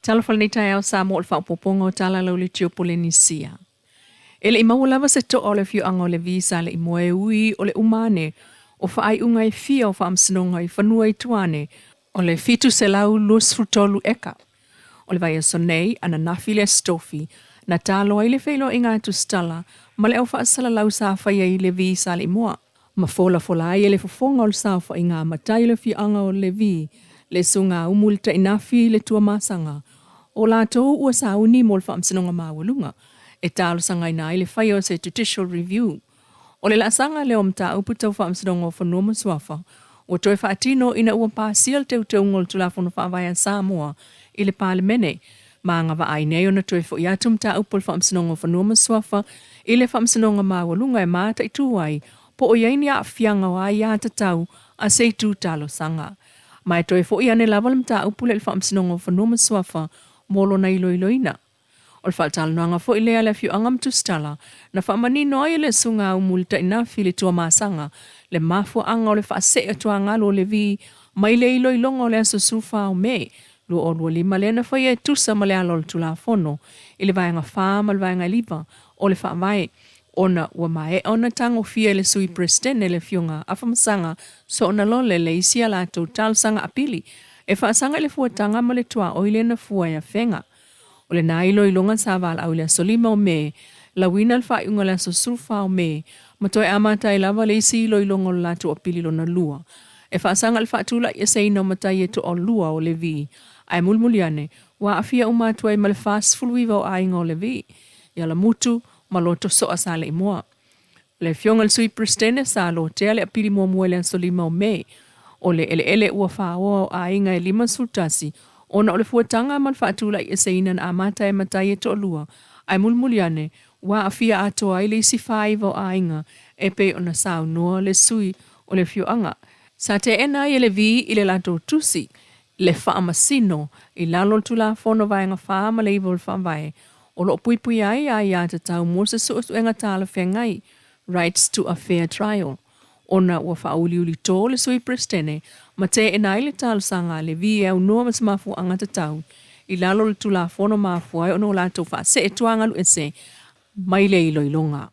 Talofa lenei taeao Samoa o le faaopoopoga o tala lau le Polenisia. E le i maua lava se toa o le afioaga o Levi sa le i moe ui o le uma ane o faaiuga e fia o faamasinoga i fanua i tua ane o le 723 eka. O le vaiaso nei, ananafi le Aso Tofi, na talo ai le feiloaiga a Tusitala ma le au faasalalau sa faia i Levi Saleimoa, ma folafola ai e le fofoga o le saofaiga a matai o le afioaga o Levi le susuga a Umuiletainafi le Tuamasaga, o latou ua sauni mo le Faamasinoga Maualuga e talosagaina ai le faia o se Judicial Review. O le laasaga lea o mataupu tau Faamasinoga o Fanua ma Suafa ua toe faatino ina ua pasia le teuteuga o le Tulafono Faavae a Samoa i le Palemene ma agavaa ai nei ona toe foi atu mataupu o le Faamasinoga o Fanua ma Suafa i le Faamasinoga Maualuga e mataitu ai po o i ai ni aafiaga o aiatatau a se itu talosaga. Ma e toe foi ane lava le mataupu lea i le Faamasinoga o Fanua ma Suafa mo lona iloiloina. O le faatalanoaga foi lea a le afioaga ma Tusitala, na faamanino ai e le Susuga a Umuilitainafi le Tuamasaga le mafuaaga o le faasee o tuagalu o Levi mai le iloiloga o le aso 14 o Me 2025 lea na faia e tusa ma le ala o le Tulafono i le Vaega 4 ma le Vaega 9 o le Faavae ona ua maea ona tagofia e le Sui Peresetene le Afioga a Afamasaga Soonalole le isi a latou talosaga apili e faasaga i le fuataga ma le tuaoi lea na fua e Afega. O lena iloiloga sa valaau i le aso 5 o Me, lauina le faaiuga i le aso 14 o Me, ma toe amata ai lava le isi iloiloga o le latou apili lona lua. E faasaga i le faatulaiʻeseina o matai e toalua o Levi, ae mulimuli ane, ua aafia uma atu ai ma le 49 o aiga o Levi, i Alamutu ma Lotosoa Saleimoa. O le Afioga i le Sui Peresetene sa lotea le apili muamua i le aso 5 o Me. O le eleele ua faoa o aiga e 51 ona o le fuataga ma le faatulaiʻeseina na amata e matai e toalua, ae mulimuli ane ua aafia atoa ai le isi faaiva o aiga e pei ona saunoa le sui o le afioaga. Sa teena ai e Levi i le latou tusi le faamasino i lalo o le Tulafono Vaega 4 ma le 9 o le Faavae, o lo o puipuia ai aiatatau mo se suesuega talafeagai, rights to a fair trial, ona ua faauliuli tō le Sui Peresetene ma teena ai le talosaga a Levi e aunoa ma se mafuaaga tatau i lalo o le Tulafono mafua ai ona o latou faasee tuagaluese mai le iloiloga.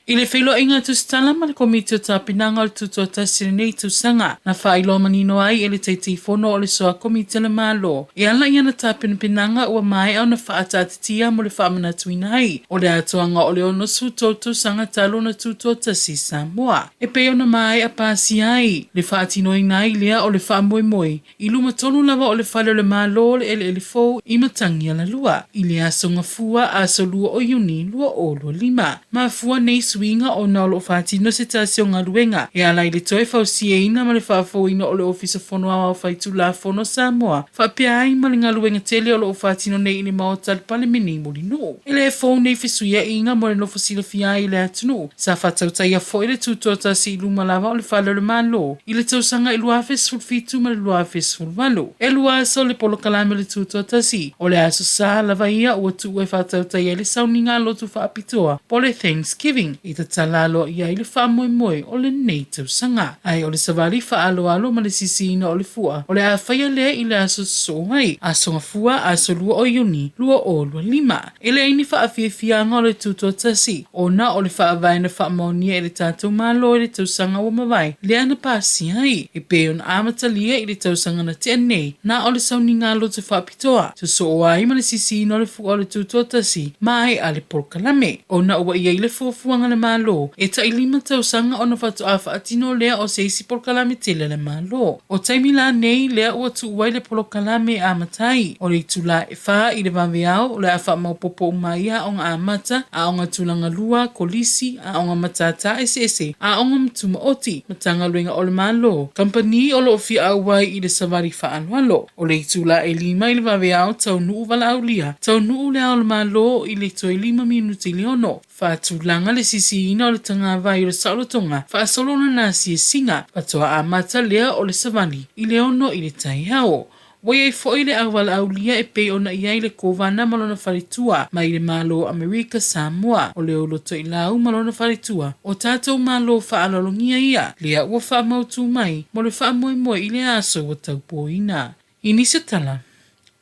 I le feiloaiga a Tusitala ma le Komiti o Tapenaga o le Tutoatasi i lenei tausaga, na faailoa manino ai e le Taitaifono o le Soa Komiti a le Malo e ala i ana tapenapenaga ua maea ona faataatitia mo le faamanatuina ai o le atoaga o le 63 tausaga talu ona tutoatasi Samoa e pei ona maea pasia ai le faatinoina ai lea o le faamoemoe I luma tonu lava o le fale o le Malo o le Eleele Fou i Matagialalua, i le aso Gafua, aso 2 o Iuni 2025. Mafua nei suiga ona o lo o faatino se tasi o galuega e ala i le toe fausiaina ma le faafouina o le Ofisa Fono Aoao Faitulafono o Samoa faapea ai ma le galuega tele o lo o faatino nei i le Maota a le Palemene i Mulinuu. E le fou nei fesuiaiga mo le nofo silafia ai i le atunuu, sa faatautaia foi le tutoatasi i luma lava o le fale o le Malo i le tausaga i 2017 ma le 2018. E lua aso le polokalame o le tutoatasi, o le Aso Sa lava ia ua tuu e faatautaia ai le sauniga lotu faapitoa po o le Thanksgiving i tatala aloaia ai le faamoemoe o lenei tausaga. Ae o le savali faaaloalo ma le sisiina o le fua o le a faia lea i le aso sosoo ai, Aso Gafua, aso 2 o Iuni, 2025. E leai ni faafiafiaga o le tutoatasi ona o le faavae na faamaonia e le tatou Malo i le tausaga ua mavae lea na pasia ai, e pei ona amatalia i le tausaga na tea nei, na o le sauniga loto faapitoa, sosoo ai ma le sisiina o le fua o le tutoatasi maea le polokalame. Ona ua i ai le fuafuaga a le Malo e tai lima tausaga ona faatoa faatino lea o se isi polokalame tele a le Malo. O taimi la nei lea ua tuu ai le polokalame e amata ai, o le itula e 4 i le vaveao o le a faamaopoopo uma ai aoga amata, aoga tulaga lua, kolisi, aoga matata eseese, aoga ma tumaoti, Matagaluega o le Malo, kamupani o lo o fia auai i le savali faaaloalo. O le itula e 5 i le vaveao taunuu valaaulia, taunuu le Ao o le Malo i le toe 5 minute i le 6. Faatulaga le sisiina o le tagavai o le saolotoga faasolo lana asiasiga, faatoa amata lea o le savali i le 6 i le taeao. Ua i ai foi le aualaaulia e pei ona i ai le Kovana ma lona faletua mai le Malo o Amerika Samoa, o Leo Lotoilau ma lona faletua, o tatou Malo faaaloalogia ia, lea ua faamautū mai mo le faamoemoe i le aso ua taupoina. I nisi o tala,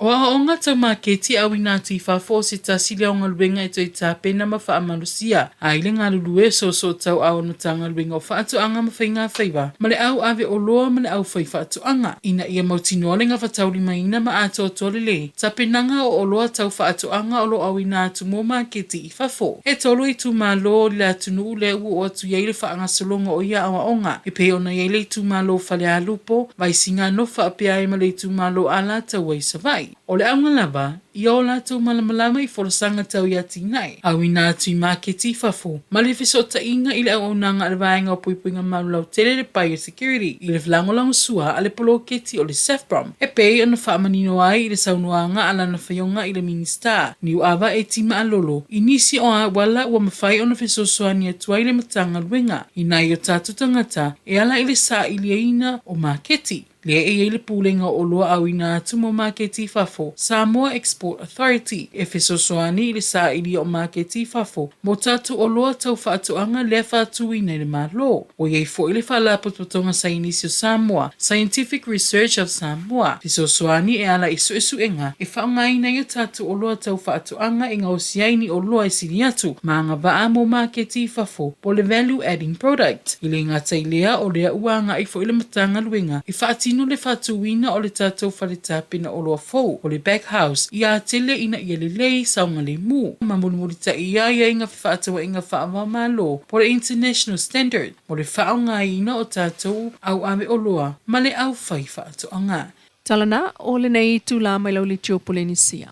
O aoaoga tau maketi e auina atu i fafo o se tasi lea o galuega e toe tapena ma faamalosia ai le galulue soosootauau o le Matagaluega o Faatoaga ma Faigafaiva ma le au ave oloa ma le aufaifaatoaga ina ia mautinoa le gafataulimaina ma atoatoa lelei tapenaga o oloa tau faatoaga o lo o auina atu mo maketi i fafo. E tolu itumalo o le atunuu lea ua oo atu i ai le faagasologa o ia aoaoga e pei ona i ai le itumalo o Falealupo, Vaisigano faapea ai ma le itumalo Alataua i Savaii. O le auga lava, ia o latou malamalama i folasaga tau i atinae, auina atu i maketi i fafo, ma le fesootaiga i le auaunaga a le Vaega o Puipuiga Malu Lautele le Biosecurity i le lagolagosua a le poloketi o le SAFPROM e pei ona faamanino ai i le saunoaga a lana Afioga i le Minisita Niuava Eti Maalolo i nisi o auala ua mafai ona fesoasoani atu ai le Matagaluega i nai o tatou tagata e ala i le sailiaina o maketi lea e i ai le Pulega o Oloa Auina Atu mo Maketi i Fafo, Samoa Export Authority, e fesoasoani i le sailia o maketi i fafo mo tatou oloa tau faatoaga lea faatuina e le Malo. Ua i ai foi le Faalapotopotoga Saienisi o Samoa, Scientific Research of Samoa, fesoasoani e ala i suesuega e faaaogaina ai a tatou oloa tau faatoaga e gaosi ai ni oloa e sili atu ma agavaa mo maketi i fafo po o le value adding product. E le gata i lea, o lea ua agai foi le Matagaluega e faatino le faatuina o le tatou fale tapena oloa fou, o le Back House, i atele ina ia lelei saogalemu ma mulimulitaia aiaiga fefaatauaiga faava-o-Malo po o le International Standard mo le faaaogaina o tatou auave oloa ma le aufaifaatoaga. Tala na, o lenei itula mai lau Litio Polenisia.